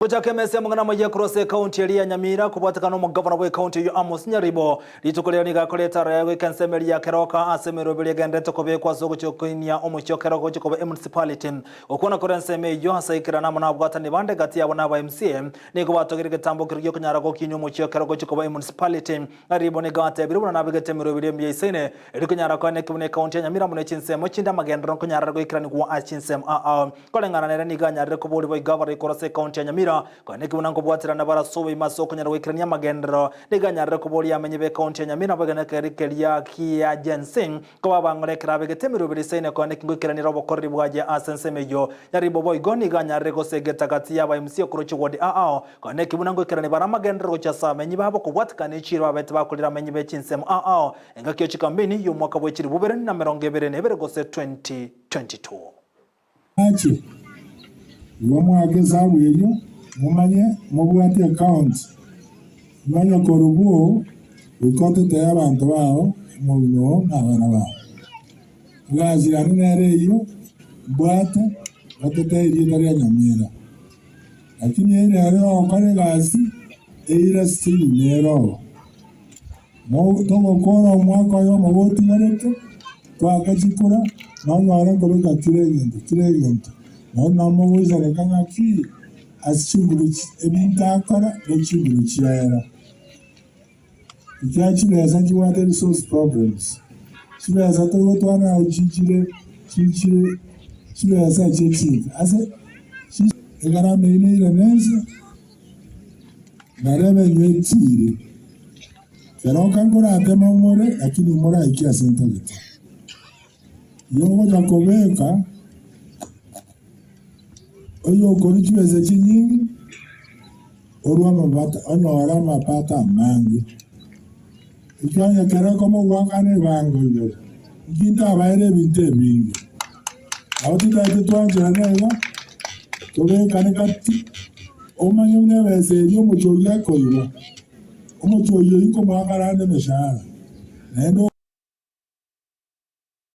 Gochaka emesa y'amang'ana amaya korwa ase ekaunti eria ya Nyamira kobwatekana n'omogavana bw'ekaunti eyio Amos Nyaribo. Rituko riria nigo akoreta aroro goika ensemo eria ya Keroka ase emeroberi egendererete kobekwa ase ogochia gokinia omochie o Keroka gochia koba emunicipality. Gokwana korwa ensemo eyio ase aikerana amo nababwatani bande gati yabo naba MCA nigo batogeire egetambo keria giokonyara gokinia omochie o Keroka gochia koba emunicipality. Nyaribo nigo atebire buna nabegete emeroberi emiya isaine erio konyara koeneki buna ekaunti ya Nyamira amo ne chinsemo chinde amagenderero nkonyarare goikeranigwa ase chinsemo ao. Koreng'ana nere nigo anyarire koboria boigo abarai korwa ase ekaunti ya Nyamira, koeneki buna nkobwaterana bare ase oboime ase okonyara goikerania amagenderero. Nigo anyarire koboria amenyi b'ekaunti ya Nyamira nabegene ekeri keria kia Gen Z koba abang'ore ekero abegete emeroberi isaine koeneki ngoikeranire obokoreri bwaye ase ensemo eyio. Nyaribo boigo nigo anyarire gosegeta gati y'aba MCA korwa chiwodi ao ao koeneki buna ngoikerania bare amagenderero gochia ase abamenyi babo kobwatekana nechiira babete bakorire amenyi be chinsemo ao ao engaki ye chikampeni y'omwaka bwe chilifu bibere na emerongo ebere na ebere gose 2022. Ache, igo moake esabu eyio, momanye mobwate ekaonti, ng'a onye korobwo goika otetee abanto bao, omogima oo, na abana bao. Egasi yane nere eyio, mbwate, ngotetee erieta ria Nyamira. Lakini ere ere ogokora egasi, eira still nere oo. Togokora omwaka oyomo gotigarete, toake chikura, nonyore nkobeka kera egento, kera egento. Naende namogoisaneka ng'aki ase chinguru ebinto akora ne chinguru chiaera. Ekiagera chibesa nchibwate resource problems, chibesa togotwana nabo chichire chichire chibesa echio chinke ase egarama eyio neirane ense. Narebe inwe etiire, keroka nkorateme more, lakini moraikie ase ntagete. Yogocha kobeka oyokorwa chibesa chinyinge, orwe amabata onyore amapato amange. Ekiagera ekero okomogoakana ebango igoro, inki ntabaere ebinto ebinge? Nabo totagete twancherane iga, tobekane gati, omanye buna ebesa eria omochie oyio akoiba, omochie oyio oyio nkomoakana ande emeshahara, naende.